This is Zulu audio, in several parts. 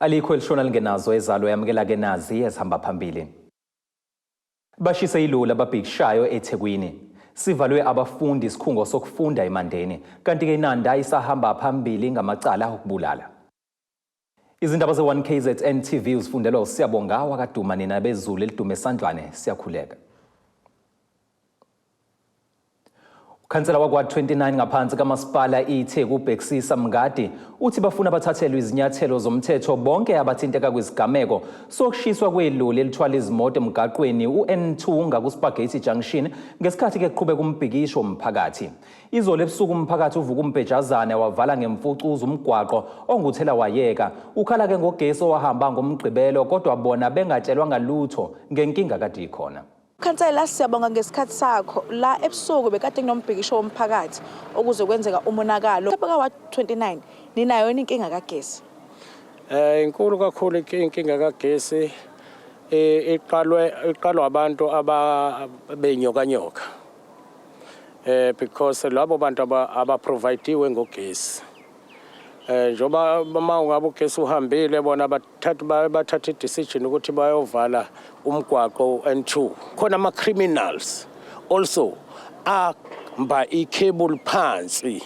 Alikho elishona lingenazo ezalo yamukela ke nazi ezihamba phambili. Bashise iloli ababhikishayo eThekwini. Sivalwe abafundi isikhungo sokufunda eMandeni, kanti-ke iNanda isahamba phambili ngamacala okubulala. Izindaba ze-1KZN TV uzifundelwa uSiyabonga wakaDuma nina bezulu elidume esandlwane siyakhuleka. Ukhansela wakwa-29 ngaphansi kamasipala iTheku uBhekisisa Mngadi uthi bafuna bathathelwe izinyathelo zomthetho bonke abathinteka kwizigameko sokushiswa kweloli elithwala izimoto emgaqweni u-N2 ngakuSpaghetti Junction ngesikhathi ke kuqhubeka umbhikisho womphakathi. Izolo ebusuku umphakathi uvuka umbhejazane wavala ngemfucuza umgwaqo onguthela wayeka. Ukhala ke ngogesi owahamba ngoMgqibelo kodwa bona bengatshelwa ngalutho ngenkinga kade ikhona. Khansela, siyabonga ngesikhathi sakho. La ebusuku bekade kunombhikisho womphakathi okuze kwenzeka umonakalo. Lapha ka-ward 29 ninayo yini inkinga kagesi? Inkulu kakhulu inkinga kagesi iqalwe iqalwa abantu ababenyokanyoka. Because labo bantu abaprovidiwe ngogesi. Njengoba uma ungabe ugesi uhambile bona bathatha bathatha i-decision ukuthi bayovala umgwaqo u-N2. Khona ama-criminals also amba i-cable phansi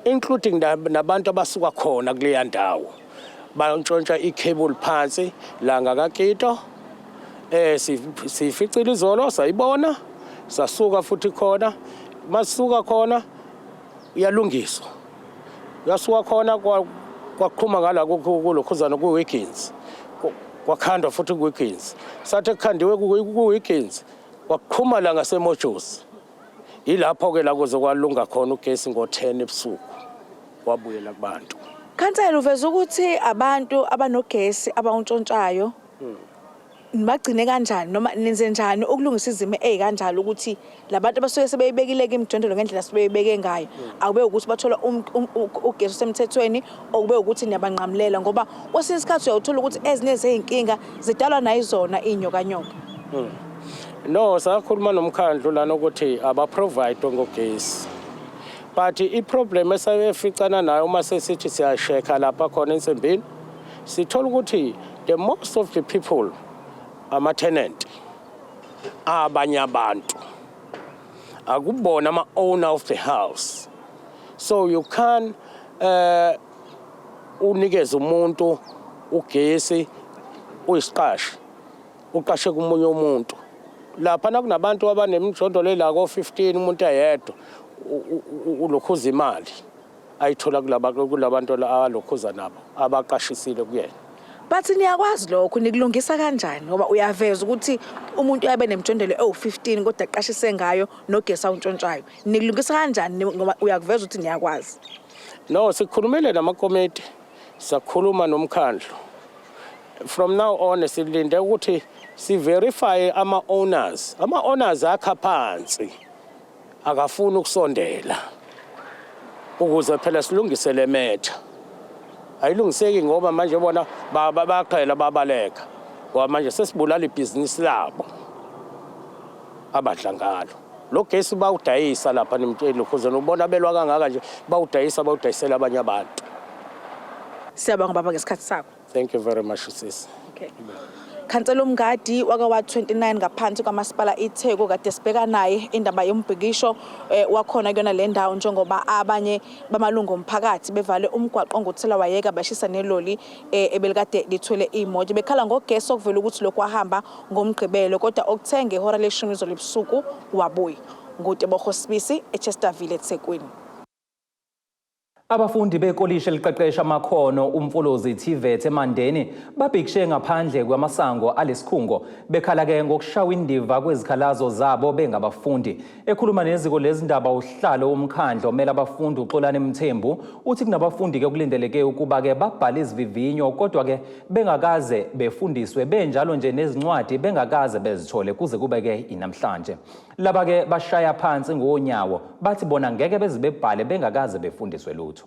including nabantu abasuka khona kuleya ndawo bantshontsha i-cable phansi la ngakakito siyificile izolo sayibona sasuka futhi khona masuka khona uyalungiswa uyasuka khona kwaqhuma ngala kulokhuzana ku-Wiggins kwakhandwa futhi ku-Wiggins sathi ekukhandiwe ku-Wiggins kwaqhuma la ngaseMojozi yilapho-ke la kuze kwalunga khona ugesi ngo-10 ebusuku wabuyela kubantu. Khansela uveza ukuthi abantu abanogesi abawuntshontshayo nibagcine kanjani noma nenze njani ukulungisa izimo ey'kanjalo ukuthi labantu abasuke sebeyibekile-ke imijondolo ngendlela sebeyibeke ngayo akube ukuthi bathola ugesi osemthethweni okube ukuthi niyabanqamulela ngoba kwesinye isikhathi uyawuthola ukuthi ezinye zey'nkinga zidalwa nayizona iy'nyokanyoka. No, sakhuluma nomkhandlu lana ukuthi abaprovide ngogesi. But i-problem esayeficana nayo uma sesithi siyashekha lapha khona ensimbini sithola ukuthi the most of the people ama-tenant abanye abantu akubona ama-owner of the house so you can unikeze umuntu ugesi uyisiqashi uqashe kumunye umuntu lapha nakunabantu abanemijondolo ela ko-15 umuntu eyedwa ulokhuza imali ayithola kulabantu alokhuza nabo abaqashisile kuyena. Bathi niyakwazi lokho nikulungisa kanjani ngoba uyaveza ukuthi umuntu uyabe nemijondolo ewu-15 kodwa aqashise ngayo nogesi awuntshontshayo nikulungisa kanjani ngoba uyakuveza ukuthi niyakwazi? No, sikhulumile namakomiti sakhuluma nomkhandlu. From now on silinde ukuthi si-verify ama-owners. Ama-owners akha phansi akafuni ukusondela ukuze phela silungise le metha. Ayilungiseki ngoba manje bona baqhela babaleka ngoba manje sesibulala ibhizinisi labo abadla ngalo. Lo gesi bawudayisa lapha nemtsheli ubona belwa kangaka nje bawudayisa bawudayisela abanye abantu. Siyabonga baba ngesikhathi sakho. Thank you very much sis. Okay. Khansela uMngadi waka-ward 29 ngaphansi kwamasipala iTheku kade sibheka naye indaba yombhikisho wakhona kuyona le ndawo njengoba abanye bamalungu omphakathi bevale umgwaqo onguthela wayeka bashisa neloli ebelikade lithwele imoto bekhala ngogesi okuvela ukuthi lokhu wahamba ngoMgqibelo kodwa okuthe ngehora leshumi izolo ebusuku wabuya. NguTebogo Sibisi eChesterville eThekwini. Abafundi bekolishi eliqeqesha amakhono uMfolozi TVET eMandeni babhikishe ngaphandle kwamasango alesikhungo bekhala-ke ngokushawa indiva kwezikhalazo zabo bengabafundi. Ekhuluma neziko lezindaba uhlalo womkhandlu omele abafundi uXolani Mthembu uthi kunabafundi-ke kulindeleke ukuba-ke babhale izivivinyo kodwa-ke bengakaze befundiswe benjalo nje nezincwadi bengakaze bezithole kuze kube-ke inamhlanje. Laba-ke bashaya phansi ngonyawo bathi bona ngeke beze bebhale bengakaze befundiswe lutho.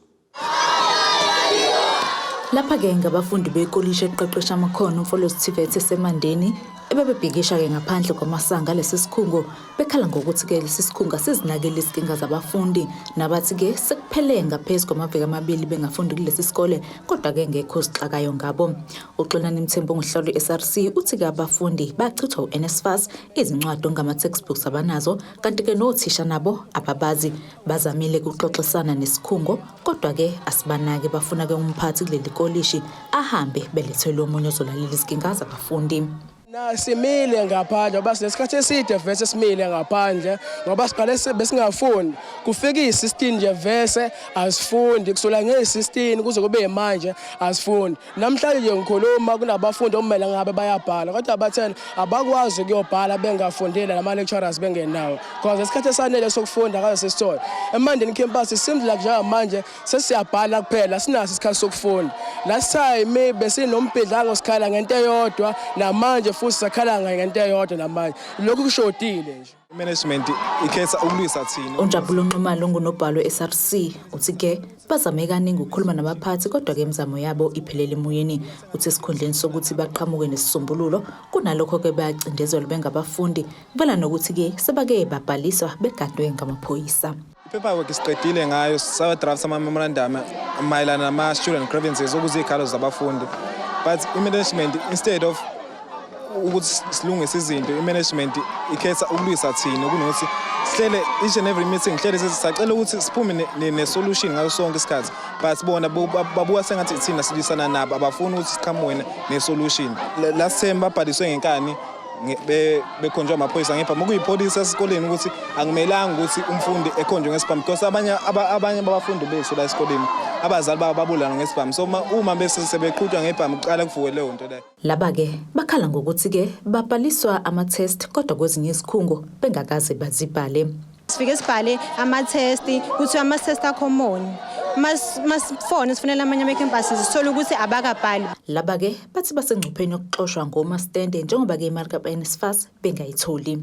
Lapha-ke ngabafundi bekolishi eliqeqesha amakhono uMfolozi TVET eseMandeni Ebebebhikisha-ke ngaphandle kwamasango alesi sikhungo bekhala ngokuthi-ke lesi sikhungo asizinakeli izinkinga zabafundi, nabathi-ke sekuphele ngaphezu kwamaviki amabili bengafundi kulesi sikole kodwa-ke ngekho ozixakayo ngabo. UXolani Mthembu onguhlolo i-SRC uthi-ke abafundi bachithwa u-NSFAS, izincwadi okungama-textbooks abanazo, kanti-ke nothisha nabo ababazi. Bazamile ukuxoxisana nesikhungo kodwa-ke asibanaki, bafuna-ke umphathi kuleli kolishi ahambe belethelwe omunye ozolalela izinkinga zabafundi. Na simile ngaphandle ngoba sinesikhathi eside vese simile ngaphandle ngoba siqale besingafundi, kufika iyi-16 nje vese asifundi, kusula ngeyi-16 kuze kube manje asifundi. Namhlanje nje ngikhuluma kunabafundi okumele ngabe bayabhala kodwa bathena abakwazi ukuyobhala bengafundile, nama-lecturers bengenawo, because isikhathi esanele sokufunda kaze sisithole. EMandeni campus seems like njengamanje sesiyabhala kuphela, sinaso isikhathi sokufunda. Last time besinombhidlango sikhala ngento eyodwa, namanje futhi sakhala ngento eyodwa, namanje lokhu kushodile nje. Management ikhetha ukulwisa thina. UNjabulo Nxumalo ongunobhalo we-SRC uthi-ke bazame kaningi ukukhuluma nabaphathi kodwa-ke imizamo yabo iphelele emoyeni. Uthi esikhundleni sokuthi baqhamuke nesisombululo, kunalokho-ke bayacindezelwa bengabafundi, kubala nokuthi-ke sebake babhaliswa begadwe ngamaphoyisa. I-paperwork siqedile ngayo, sawa-draft ama-memorandum mayelana nama-student grievances, okuziyikhalo zabafundi, but i-management, instead of ukuthi silungise izinto, i-management ikhetha ukulwisa thina kunokuthi sihlele each and every meeting, hlele sithi sacela ukuthi siphume ne-solution ngaso sonke isikhathi, but bona babuka sengathi thina silwisana nabo, abafuni ukuthi siqhamuke ne-solution. Last term babhaliswe ngenkani bekhonjwa amaphoyisa ngebhamu, okuyipholisi esikoleni ukuthi akumelanga ukuthi umfundi ekhonjwe ngesibhamu, because abanye babafundi bethu la esikoleni abazali babo babulala ngesibhamu, so uma bese sebeqhutshwa ngebhamu kuqala kuvuke leyo nto leyo. Laba-ke bakhala ngokuthi-ke babhaliswa ama-test kodwa kwezinye izikhungo bengakaze bazibhale. Sifike sibhale ama-test, kuthiwa ama-test a-common. Masifone sifonela amanye ama-campuses sithole ukuthi abakabhali. Laba-ke bathi basengcupheni yokuxoshwa ngomastende njengoba-ke imali ka-NSFAS bengayitholi.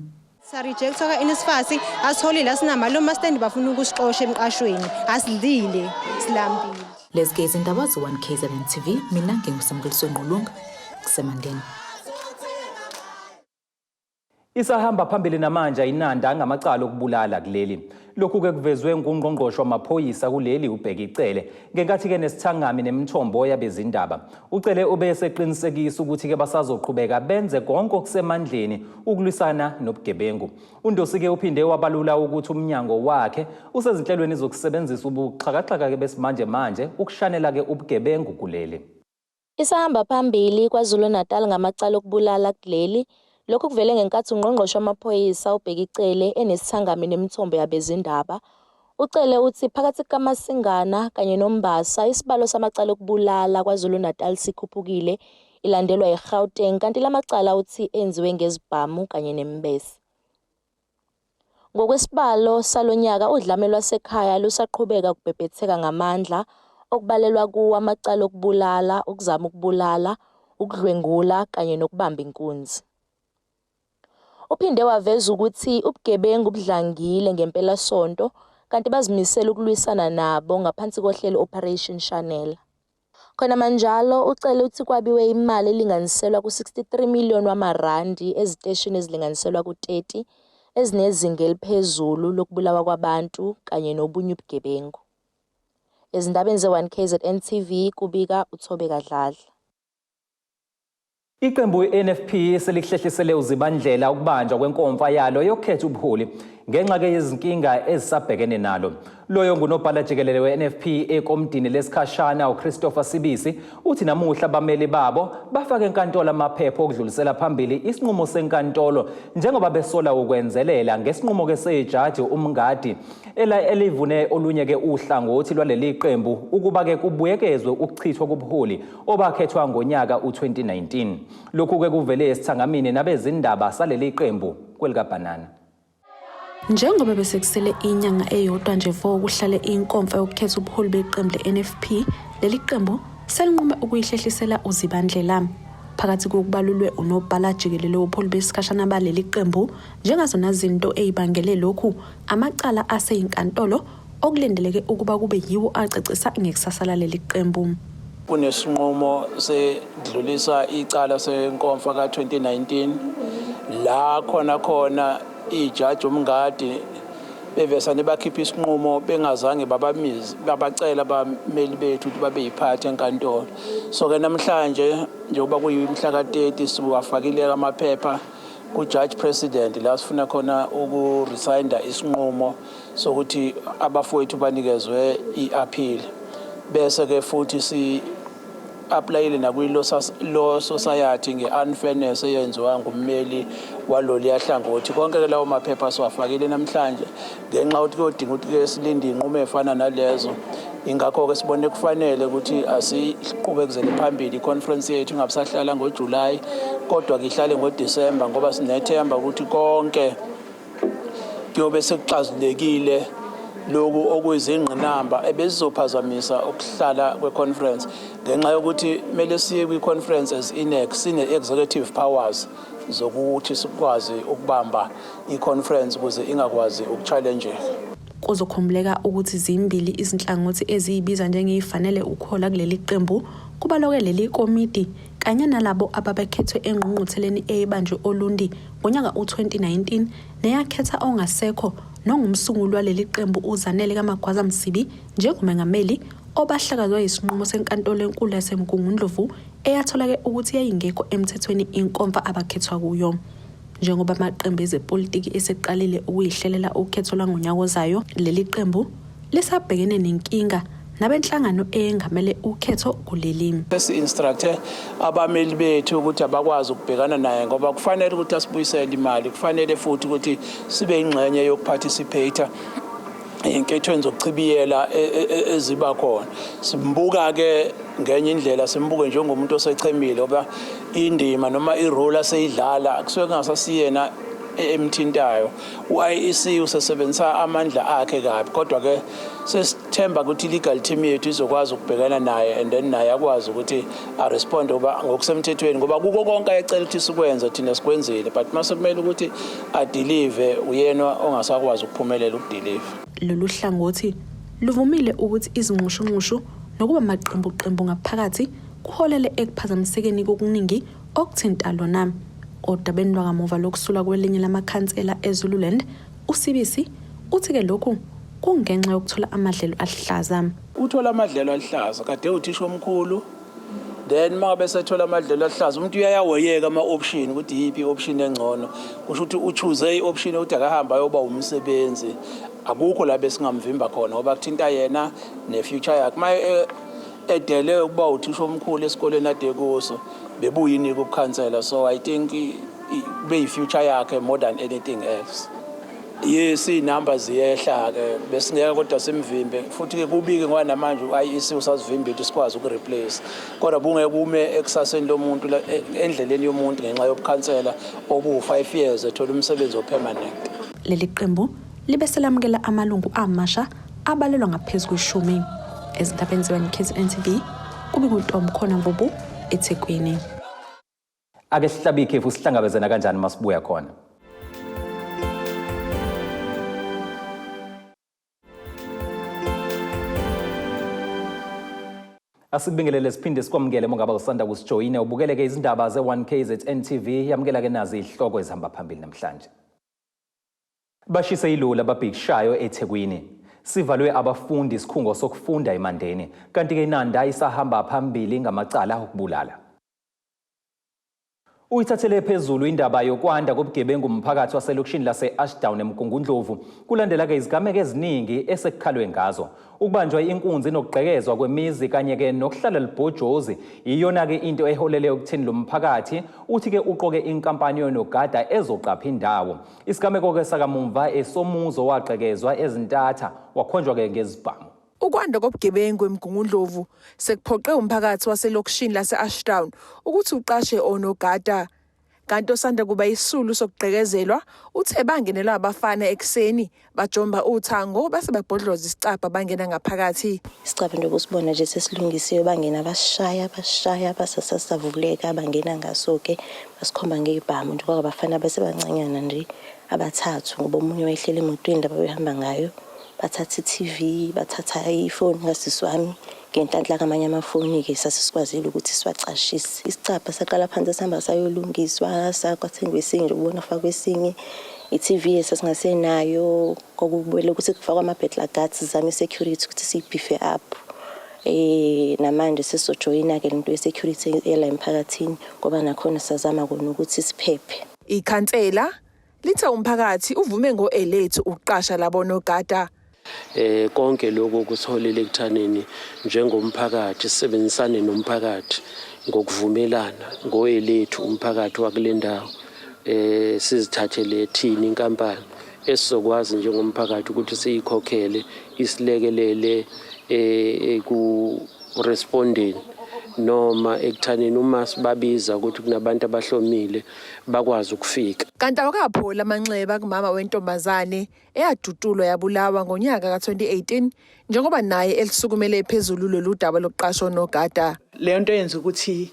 Sa-rejectwa ka-NSFAS, asitholile, asinamali omastende, bafuna ukusixosha emqashweni, asidlile, silambile. Lezi-ke izindaba ze-1 KZN TV, mina nginguSamukeliso Ngqulunga kuseMandeni. Isahamba phambili namanje iNanda ngamacala okubulala kuleli. Lokhu-ke kuvezwe ngungqongqoshe wamaphoyisa kuleli uBheki Cele ngenkathi-ke nesithangami nemithombo yabezindaba. UCele ube eseqinisekisa ukuthi-ke basazoqhubeka benze konke okusemandleni ukulwisana nobugebengu. UNdosi-ke uphinde wabalula ukuthi umnyango wakhe usezinhlelweni zokusebenzisa ubuxhakaxhaka-ke besimanje manje ukushanela-ke ubugebengu kuleli. Isahamba phambili KwaZulu-Natal ngamacala okubulala kuleli. Lokhu kuvele ngenkathi ungqongqoshe wamaphoyisa uBheki Cele enesithangami nemithombo yabezindaba. UCele uthi phakathi kukaMasingana kanye noMbasa isibalo samacala okubulala KwaZulu-Natal sikhuphukile, ilandelwa yiGauteng, kanti lamacala uthi enziwe ngezibhamu kanye nemibese. Ngokwesibalo salonyaka, udlame lwasekhaya lusaqhubeka ukubhebhetheka ngamandla, okubalelwa kuwo amacala okubulala, ukuzama ukubulala, ukudlwengula kanye nokubamba inkunzi. Uphinde waveza ukuthi ubugebengu budlangile ngempelasonto kanti bazimisele ukulwisana nabo ngaphansi kohlelo Operation Shanela. Khonamanjalo, uCele uthi kwabiwe imali elinganiselwa ku-63 million wamarandi eziteshini ezilinganiselwa ku-30 ezinezinga eliphezulu lokubulawa kwabantu kanye nobunye ubugebengu. Ezindabeni ze-1 KZN TV, kubika uThobeka Dladla. Iqembu i-NFP selihlehlisele uzibandlela ukubanjwa kwenkomfa yalo yokukhetha ubuholi ngenxa ke yezinkinga ezisabhekene nalo. Loyo ngunobhala jikelele we-NFP ekomdini lesikhashana uChristopher Sibisi uthi namuhla abameli babo bafake enkantolo amaphepha okudlulisela phambili isinqumo senkantolo njengoba besola ukwenzelela ngesinqumo ke sejaji uMngadi elivune olunye ke uhlangothi lwaleli qembu ukuba ke kubuyekezwe ukuchithwa kobuholi obakhethwa ngonyaka u-2019. Lokhu ke kuvele esithangamini nabezindaba saleli qembu kwelikaBhanana. Njengoba besekusele inyanga eyodwa nje vo kuhlale inkomfa yokukhetha ubuholi beqembu le-NFP, leli qembu selinqume ukuyihlehlisela uzibandlela. Phakathi kokubalulwe unobhala jikelele wobuholi besikhashana baleli qembu njengazona zinto ey'bangele lokhu, amacala aseyinkantolo okulindeleke ukuba kube yiwo acacisa ngekusasa laleli qembu. Kunesinqumo sedlulisa icala senkomfa ka-2019. La khona khona ijaji uMngadi bevesane bakhipha isinqumo bengazange babamizi babacela abameli bethu ukuthi babe yiphathi enkantolo. So ke namhlanje njengoba kuyimhla ka-30 siwafakile amaphepha ku-judge president la sifuna khona ukurescinda isinqumo sokuthi abafowethu banikezwe i-appeal, bese ke futhi si applyile nakwi-law society nge-unfairness eyenziwa ngummeli waloliya hlangothi. Konke ke lawo maphepha siwafakile namhlanje ngenxa yokuthi kuyodinga ukuthi-ke silinde iy'nqumo ey'fana nalezo. Ingakho-ke sibone kufanele ukuthi asiqhubekezele phambili i-conference yethu, ingabisahlala ngoJulayi kodwa-ke ihlale ngoDisemba, ngoba sinethemba ukuthi konke kuyobe sekuxazulekile lokhu okuyizingqinamba ebezizophazamisa ukuhlala kwe-conference, ngenxa yokuthi kumele siye kwi-conference as INEC sine-executive powers zokuthi sikwazi ukubamba i-conference ukuze ingakwazi ukuchallengeka. Kuzokhumbuleka ukuthi zimbili izinhlangothi eziyibiza njengeyifanele ukuhola kuleli qembu, kubalwa-ke leli komiti kanye nalabo ababekhethwe engqungqutheleni eyayibanjwe Olundi ngonyaka u-2019 neyakhetha ongasekho nongumsunguli waleli qembu uZanele kaMagwaza Msibi njengomengameli, obahlakazwa yisinqumo seNkantolo eNkulu yaseMgungundlovu eyathola-ke ukuthi yayingekho emthethweni inkomfa abakhethwa kuyo. Njengoba amaqembu ezepolitiki eseqalile ukuyihlelela ukhetho lwangonyaka ozayo, leli qembu lisabhekene nenkinga nabenhlangano eyengamele ukhetho kuleli. Sesi-instructe abameli bethu ukuthi abakwazi ukubhekana naye, ngoba kufanele ukuthi asibuyisele imali, kufanele futhi ukuthi sibe ingxenye yokuparticipate ey'nkethweni zokuchibiyela eziba khona. Simbuka-ke ngenye indlela, simbuke njengomuntu osechemile, ngoba indima noma irole aseyidlala kusuke kungasasiyena emthintayo. U-IEC usesebenzisa amandla akhe kabi, kodwa-ke sesithemba ukuthi i-legal team yethu izokwazi ukubhekana naye and then naye akwazi ukuthi aresponde ngoba ngokusemthethweni, ngoba kuko konke ayecela ukuthi sikwenze thina sikwenzile, but mase kumele ukuthi adelive uyena ongasakwazi ukuphumelela ukudelive. Lolu hlangothi luvumile ukuthi izinxushunxushu nokuba maqembuqembu ngaphakathi kuholele ekuphazamisekeni kokuningi okuthinta lona. Odabeni lwakamuva lokusula kwelinye lamakhansela eZululand, uSibisi uthi-ke lokhu kungenxa yokuthola amadlelo aluhlaza. Uthola amadlelo aluhlaza kade uthisha omkhulu, then uma ngabe sethola amadlelo aluhlaza umuntu uyayawoyeka ama-option ukuthi iyiphi i-option engcono. Kusho ukuthi uchoose i-option yokuthi akahamba ayoba umsebenzi. Akukho la besingamvimba khona ngoba kuthinta yena ne-future yakhe. Uma edele ukuba uthisha omkhulu esikoleni ade kuso, bebuyinike ubukhansela, so I think kube yi-future yakhe more than anything else. Yes, iy'namba ziyehla-ke, besingeke kodwa simvimbe futhi-ke kubike ngoba namanje u-IEC usazivimbile ukuthi sikwazi ukureplace, kodwa bungeke ume ekusaseni lomuntu endleleni yomuntu ngenxa yobukhansela obuwu-5 years ethola umsebenzi opermanent. Leli qembu libe selamukela amalungu amasha abalelwa ngaphezu kweshumi. Ezindabeni ze-1 KZN TV, kube nguNtomkhona Mvubu, eThekwini. Ake sihlabe ikhefu, sihlangabezana kanjani masibuya khona. Asikubingelele siphinde sikwamukele mongaba usanda kusijoyina, ubukeleke izindaba ze-1 KZN TV. Yamukela ke nazi izihloko ezihamba phambili namhlanje. Bashise iloli ababhikishayo eThekwini. Sivalwe abafundi isikhungo sokufunda eMandeni, kanti-ke iNanda isahamba phambili ngamacala okubulala. Uyithathele phezulu indaba yokwanda kobugebengu umphakathi waselokishini lase-Ashdown eMgungundlovu, kulandela-ke izigameko eziningi esekukhalwe ngazo. Ukubanjwa inkunzi nokugqekezwa kwemizi kanye-ke nokuhlala libhojozi iyona-ke into eholele ekutheni lo mphakathi uthi-ke uqoke inkampani yonogada ezoqapha indawo. Isigameko-ke sakamumva esomuzi owagqekezwa ezintatha wakhonjwa-ke ngezibhamu. Ukwanda kobugebengu eMgungundlovu sekuphoqe umphakathi waselokishini lase-Ashdown ukuthi uqashe onogada. Kanti osanda kuba isisulu sokugqekezelwa uthe bangenelwa abafana ekuseni, bajomba uthango base babhodloza isicabha bangena ngaphakathi. Isicabha nje usibona nje sesilungisiwe, bangena basishaya basishaya basasavuleka, bangena ngaso-ke basikhomba ngey'bhamu nje. Kwakabafana basebancanyana nje abathathu, ngoba omunye wayehleli emotweni laba behamba ngayo. Bathatha i-TV, bathatha ifoni kasisi wami. Ngenhlanhla kamanye amafoni-ke sasesikwazile ukuthi siwacashise. Isicabha saqala phansi sihamba sayolungiswa, sakwathengwa esinye nje ubona kufakwa esinye. I-TV esasingasenayo kwakubele ukuthi kufakwe ama-burglar guards sizame i-security ukuthi siyi-beefe up. Namanje sesizojoyina-ke lento ye-security ela emphakathini ngoba nakhona sazama kona ukuthi siphephe. Ikhansela lithe umphakathi uvume ngo-elethu ukuqasha labo nogada. Konke lokho kusiholele ekuthaneni njengomphakathi sisebenzisane nomphakathi ngokuvumelana ngoelethu umphakathi wakule ndawo sizithathele thina inkampani esizokwazi njengomphakathi ukuthi siyikhokhele isilekelele eku-respondeni noma ekuthaneni uma sibabiza ukuthi kunabantu abahlomile bakwazi ukufika. Kanti awukapholi amanxeba kumama wentombazane eyadutshulwa yabulawa ngonyaka ka-2018 njengoba naye elisukumele phezulu lolu daba lokuqasha onogada. Leyo nto yenza ukuthi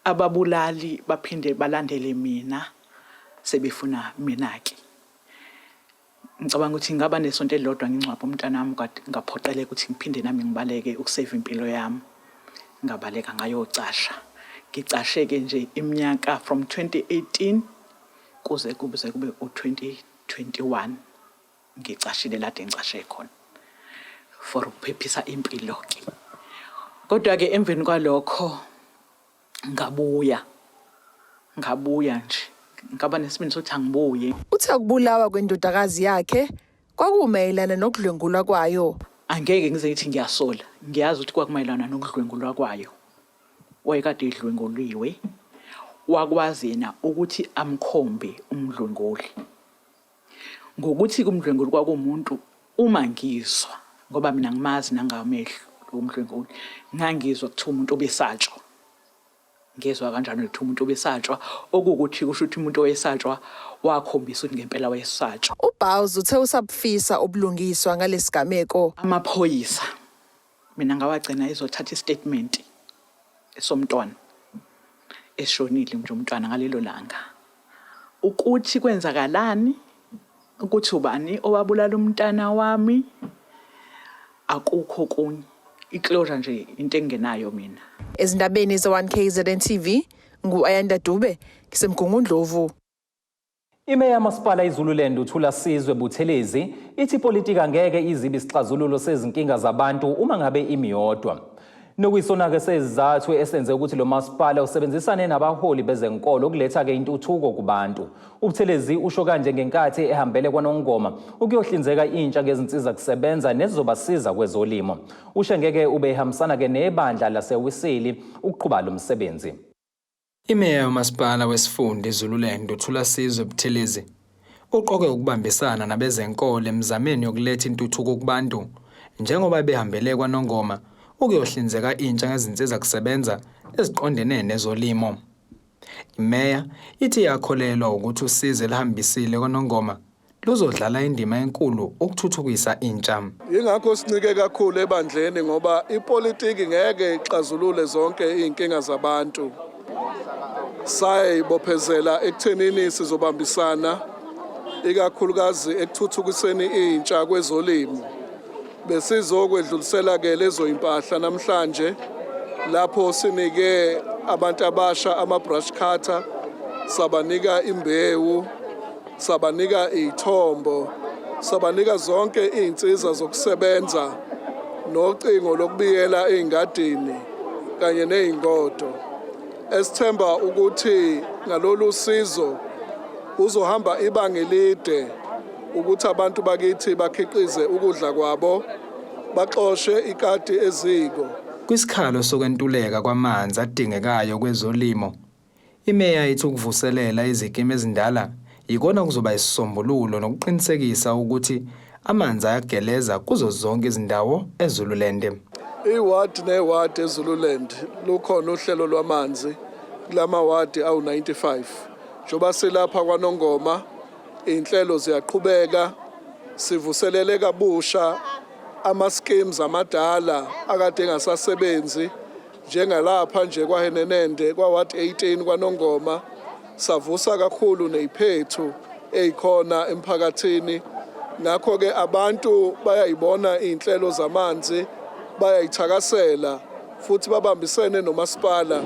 ababulali baphinde balandele mina sebefuna mina-ke. Ngicabanga ukuthi ngaba nesonto elilodwa ngingcwaba umntanami ngaphoqeleka ukuthi ngiphinde nami ngibaleke ukuseva impilo yami. Ngabaleka ngayocasha. Ngicashe-ke nje iminyaka from 2018 kuze kuze kube u-2021 ngicashile lade ngicashe khona for ukuphephisa impilo-ke. Kodwa-ke emveni kwalokho ngabuya ngabuya nje ngaba nesibindi sokuthi angibuye. Uthe ukubulawa kwendodakazi yakhe kwakumayelana nokudlwengulwa kwayo. Angeke ngize ngithi ngiyasola, ngiyazi ukuthi kwakumayelana nokudlwengulwa kwayo. Wayekade edlwenguliwe, wakwazi yena ukuthi amkhombe umdlwenguli. Ngokuthi kumdlwenguli kwakuwumuntu uma ngizwa ngoba mina ngimazi nangamehlo lo mdlwenguli, ngangizwa kuthiwa umuntu obesatshwa. Ngezwa kanjalo kuthiwa umuntu obesatshwa, okuwukuthi kusho ukuthi umuntu owayesatshwa wakhombisa ukuthi ngempela wayesatshwa. UBowles uthe usabufisa ubulungiswa ngalesigameko. Amaphoyisa mina ngawagcina ezothatha istatement somntwana eshonile nje umntwana ngalelo langa ukuthi kwenzakalani ukuthi ubani owabulala umntana wami akukho kunye iclosure nje into engenayo mina. Ezindabeni ze-1 KZN TV ngu-Ayanda Dube ngiseMgungundlovu. Imeya yamasipala iZululand uThulasizwe Buthelezi ithi ipolitika ngeke izibe isixazululo sezinkinga zabantu uma ngabe imi yodwa. Nokuyisona-ke sezizathu esenze ukuthi lo masipala usebenzisane nabaholi bezenkolo ukuletha-ke intuthuko kubantu. UButhelezi usho kanje ngenkathi ehambele kwaNongoma ukuyohlinzeka intsha ngezinsiza kusebenza nezizobasiza kwezolimo. Ushengeke ubehambisana-ke nebandla laseWisili ukuqhuba lo msebenzi. Imeya yomasipala wesifunda iZululand uThulasizwe Buthelezi uqoke ukubambisana nabezenkolo emizameni yokuletha intuthuko kubantu njengoba behambele kwaNongoma ukuyohlinzeka intsha ngezinsiza kusebenza eziqondene nezolimo. Imeya ithi iyakholelwa ukuthi usizo elihambisile kwaNongoma luzodlala indima enkulu ukuthuthukisa intsha. Yingakho sincike kakhulu ebandleni ngoba ipolitiki ngeke ixazulule zonke izinkinga zabantu. Sayibophezela ekuthenini sizobambisana ikakhulukazi ekuthuthukiseni intsha kwezolimo. Besizokwedlulisela-ke lezo impahla namhlanje lapho sinike abantu abasha ama-brush cutter, sabanika imbewu, sabanika iy'thombo, sabanika zonke iy'nsiza zokusebenza nocingo lokubiyela ey'ngadini kanye ney'ngodo. Esithemba ukuthi ngalolu sizo kuzohamba ibanga elide ukuthi abantu bakithi bakhiqize ukudla kwabo baxoshe ikati eziko. Kwisikhalo sokwentuleka kwamanzi adingekayo kwezolimo, imeya ithi ukuvuselela izikimu ezindala yikona kuzoba isisombululo nokuqinisekisa ukuthi amanzi ayageleza kuzo zonke izindawo eZululand. Iwadi newadi eZululand lukhona uhlelo lwamanzi kulamawadi awu-95. Njengoba silapha kwaNongoma Iy'nhlelo ziyaqhubeka, sivuselele kabusha ama-schemes amadala akade engasasebenzi njengalapha nje kwaHenenende kwa-ward 18 kwaNongoma savusa kakhulu ney'phethu ey'khona emphakathini. Ngakho-ke abantu bayayibona iy'nhlelo zamanzi Bayayithakasela futhi babambisene nomasipala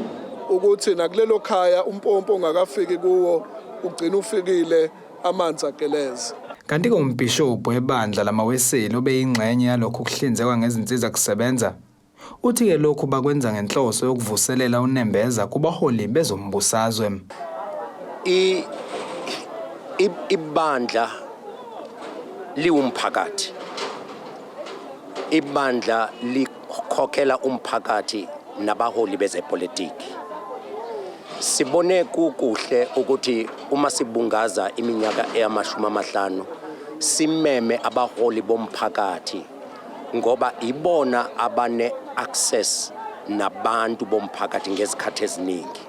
ukuthi nakulelo khaya umpompo ongakafiki kuwo ugcina ufikile, amanzi ageleze. Kanti-ke umbhishobhi webandla lamaWeseli obeyingxenye yalokhu kuhlinzekwa ngezinsiza kusebenza, uthi-ke lokhu bakwenza ngenhloso yokuvuselela unembeza kubaholi bezombusazwe. Ibandla liwumphakathi, ibandla likhokhela umphakathi nabaholi bezepolitiki. Sibone kukuhle ukuthi uma sibungaza iminyaka eyamashumi 50 simeme abaholi bomphakathi, ngoba ibona abane access nabantu bomphakathi ngezikhathi eziningi,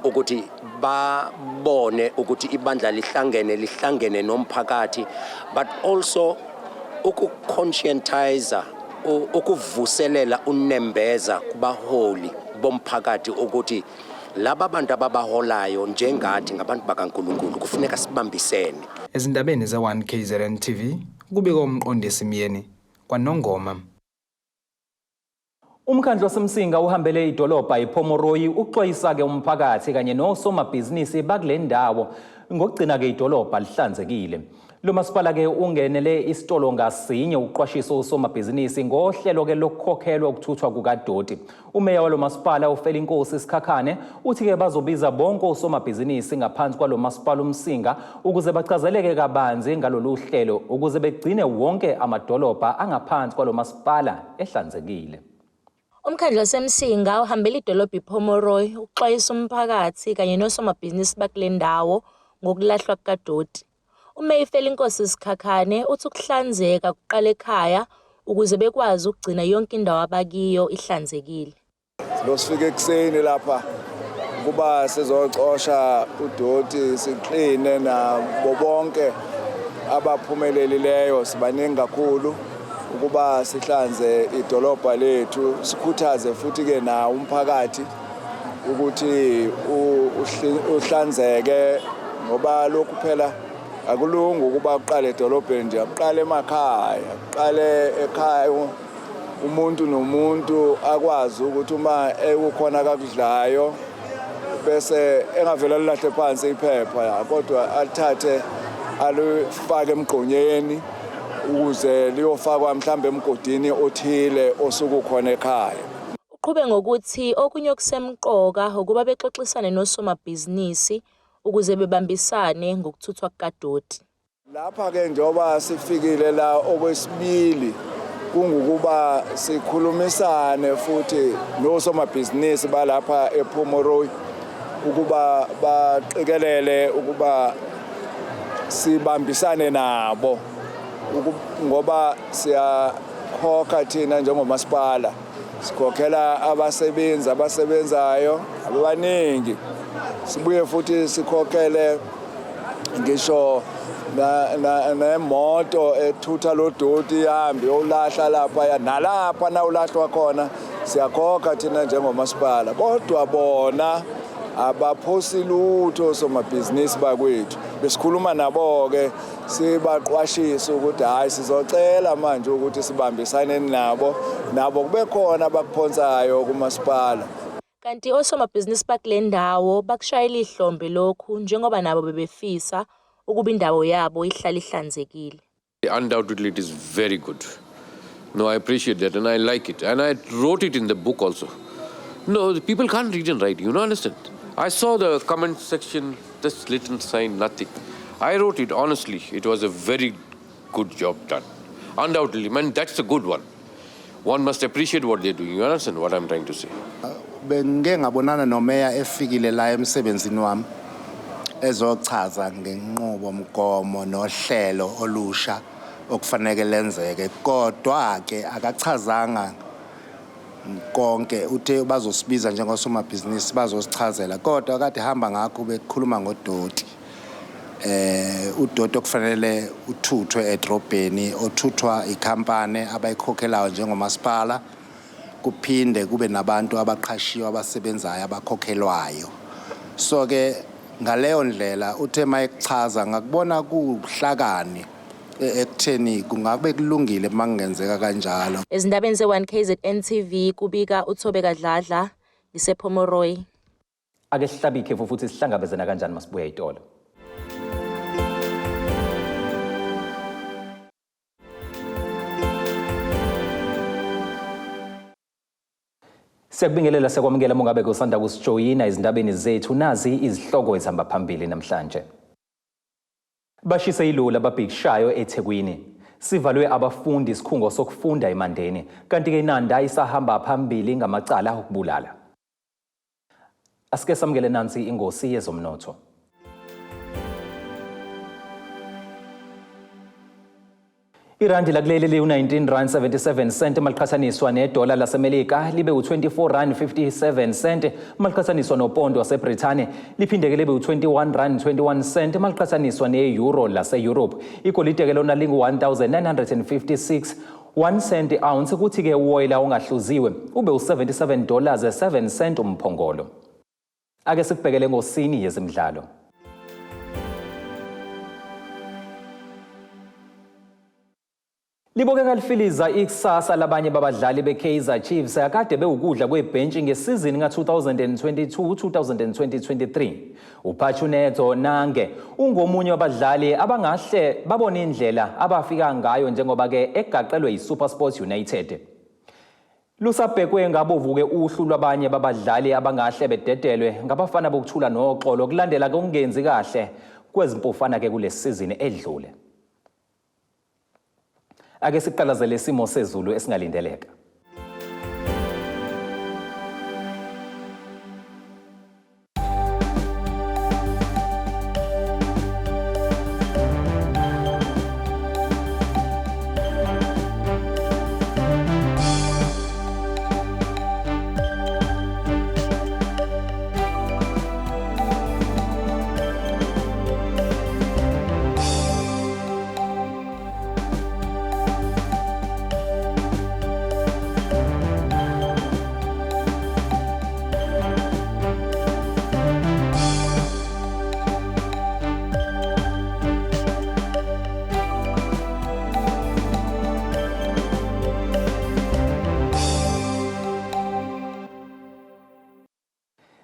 ukuthi babone ukuthi ibandla lihlangene, lihlangene nomphakathi, but also ukuconscientize, ukuvuselela unembeza kubaholi bomphakathi ukuthi laba bantu ababaholayo njengathi ngabantu bakaNkulunkulu, kufuneka sibambisene. Ezindabeni ze-1 KZN TV, kubika uMqondisi Myeni kwaNongoma. Umkhandlu waseMsinga uhambele idolobha iPomeroy uxwayisa-ke umphakathi kanye nosomabhizinisi bakule ndawo ngokugcina-ke idolobha lihlanzekile. Lo masipala-ke ungenele isitolo ngasinye ukuqwashisa osomabhizinisi ngohlelo-ke lokukhokhelwa ukuthuthwa kukadoti. Umeya walo masipala uFelinkosi Sikhakhane uthi-ke bazobiza bonke osomabhizinisi ngaphansi kwalo masipala uMsinga ukuze bachazeleke kabanzi ngalolu hlelo, ukuze begcine wonke amadolobha angaphansi kwalo masipala ehlanzekile. Umkhandlu waseMsinga uhambela idolobha iPomeroy ukuxwayisa umphakathi kanye nosomabhizinisi bakule ndawo ngokulahlwa kukadoti. UMeya Felinkosi Sikhakhane uthi ukuhlanzeka kuqala ekhaya ukuze bekwazi ukugcina yonke indawo abakiyo ihlanzekile. Losifika ekuseni lapha kuba sizocosha udoti, sikline nabo bonke abaphumelelileyo. Sibaningi kakhulu ukuba sihlanze idolobha lethu, sikhuthaze futhi-ke nawo umphakathi ukuthi uhlanzeke, ngoba lokhu phela akulungi ukuba kuqale edolobheni nje, akuqale emakhaya, kuqale ekhaya, umuntu nomuntu akwazi ukuthi uma ekukhona akakudlayo bese engavele alilahle phansi iphepha, kodwa alithathe alifake emgqonyeni ukuze liyofakwa mhlambe emgodini othile osuke ukhona ekhaya. Uqhube ngokuthi okunye okusemqoka ukuba bexoxisane nosomabhizinisi ukuze bebambisane ngokuthuthwa kukadoti. Lapha ke njengoba sifikile la okwesibili, kungukuba sikhulumisane futhi nosomabhizinisi balapha ePomeroy ukuba baqikelele ukuba sibambisane nabo, ngoba siyakhokha thina njengomasipala, sikhokhela abasebenzi abasebenzayo abaningi, sibuye futhi sikhokhele ngisho nemoto ethutha lo doti ihambe yolahla lapha nalapha nawulahlwa khona, siyakhokha thina njengomasipala, kodwa bona abaphosi lutho somabhizinisi bakwethu. Besikhuluma nabo-ke, sibaqwashise ukuthi hhayi, sizocela manje ukuthi sibambisane nabo, nabo kube khona abakuphonsayo kumasipala. Kanti osomabhizinisi bakule ndawo bakushayela ihlombe lokhu, njengoba nabo bebefisa ukuba indawo yabo ihlale ihlanzekile. Undoubtedly, it is very good. No, I appreciate that and I like it. And I wrote it in the book also. No, the people can't read and write, you know, understand? I saw the comment section, just little sign, nothing. I wrote it honestly. It was a very good job done. Undoubtedly, man, that's a good one. One must appreciate what they're doing. You understand what I'm trying to say? Bengike ngabonana nomeya efikile la emsebenzini wami ezochaza ngenqubo mgomo nohlelo olusha okufanele lenzeke, kodwa ke akachazanga konke. Uthe bazosibiza njengosomabhizinisi bazosichazela, kodwa kade hamba ngakho bekhuluma ngodoti, udoti okufanele uthuthwe edrobheni, othuthwa ikhampani abayikhokhelayo njengomasipala, kuphinde kube nabantu abaqhashiwe abasebenzayo abakhokhelwayo. So ke ngaleyo ndlela uthe mayekuchaza ngakubona kuhlakani. Ekutheni kungabe kulungile uma kungenzeka kanjalo. Ezindabeni ze-1 KZN TV kubika uThobeka Dladla ngisePomeroy. Ake sihlabe ikhefu futhi sihlangabezana kanjani masibuya itolo. Siyakubingelela siyakwamukela uma ngabe kusanda kusijoyina ezindabeni zethu nazi izihloko ezihamba phambili namhlanje. Bashise iloli ababhikishayo eThekwini. Sivalwe abafundi isikhungo sokufunda eMandeni kanti-ke iNanda isahamba phambili ngamacala okubulala. Asike samukele nansi ingosi yezomnotho. Irandi lakuleli liwu-19 rand 77 cent maliqhathaniswa nedola laseMelika libe u-24 rand 57 cent maliqhathaniswa nopondo waseBrithani liphinde-ke libe u-21 rand 21 cent maliqhathaniswa ne-euro lase-Europe. Igolide-ke lona lingu-1956 1 cent ounce kuthi-ke uwoyela ongahluziwe ube u-77 dollars 7 cent umphongolo. Ake sikubhekele ngosini yezemidlalo. Libukeka lifiliza ikusasa labanye babadlali beKaizer Chiefs akade bewukudla kwebhentshi ngesizini ka-2022-2023. UPhatshunedzo Nange ungomunye wabadlali abangahle babone indlela abafika ngayo njengoba-ke egaqelwe yiSuperSport United. Lusabhekwe ngabovu-ke uhlu lwabanye babadlali abangahle bededelwe ngabafana bokuthula noxolo kulandela kokungenzi kahle kwezimpofana-ke kule sizini edlule. Ake siqalazele isimo sezulu esingalindeleka.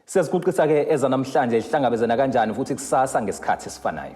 Siyaziguqisa-ke ezanamhlanje zihlangabezana kanjani futhi kusasa ngesikhathi esifanayo.